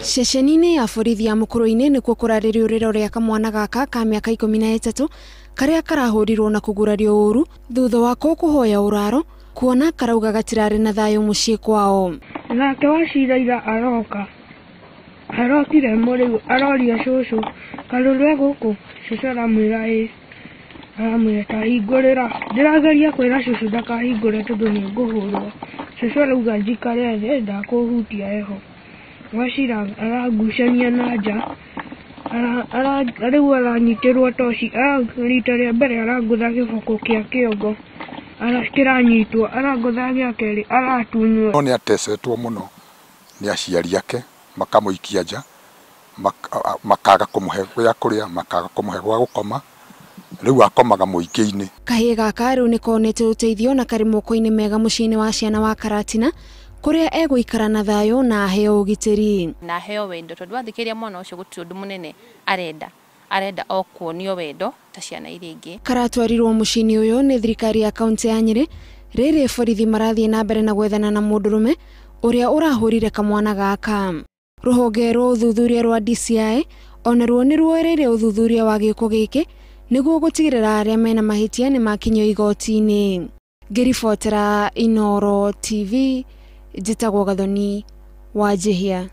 Ceceni-inĩ ya borithi ya Mũkũrũ-inĩ nĩkuo kũrarĩrio rĩro rĩa kamwana gaka ka mĩaka 13 karĩa karahũrirwo na kũgurario ũru thutha wako kũhoya ũraro kuona karauga gatirarĩ na thayũ mũciĩ kwao. Nake Wachira ira aroka, arokire mũrĩu aroria cũcũ, "Karũrũ e gũkũ?" Cũcũ aramwĩra ĩĩ, aramwĩra ta hingũrĩra. Ndĩrageria kwĩra cũcũ ndakahingũre tondũ nĩ ngũhũrwo. Cũcũ arauga njikare thĩ ndakũhutia eho. Wachira arangucania na nja, rĩu aranyitĩrwo toci, rita rĩa mbere arangũtha gĩboko kĩa kĩongo, kĩranyitwo, arangũtha gĩa kerĩ aratunywo. No nĩ atecetwo mũno nĩ aciari ake, makamũikia nja, makaga kũmũhe gĩa kũrĩa, makaga kũmũhe gwa gũkoma, rĩu akomaga mũingĩ-inĩ. Kahĩĩ gaka rĩu nĩkonete ũteithio na karĩ moko-inĩ mega mũciĩ-inĩ wa ciana wa Karatina kũrĩa egũikara na thayũ na aheo ũgitĩri. Na aheo wendo tondũ wathikĩrĩria mwana ũcio gũtirĩ ũndũ mũnene arenda o kuonio wendo ta ciana iria ingĩ. Karatwarirwo mũciĩ-inĩ ũyũ nĩ thirikari ya kaunti ya Nyĩrĩ rĩrĩ borithi marathiĩ na mbere na gwethana na mũndũrũme ũrĩa ũrahũrire kamwana gaka. Rũhonge rwa ũthuthuria rwa DCI onaruo nĩ ruoereire ũthuthuria wa gĩko gĩkĩ nĩguo gũtigĩrĩra arĩa mena mahĩtia nĩ makinyio igoti-inĩ. Ngĩribotera Inooro TV, njĩtagwo Gathoni wa Njihia.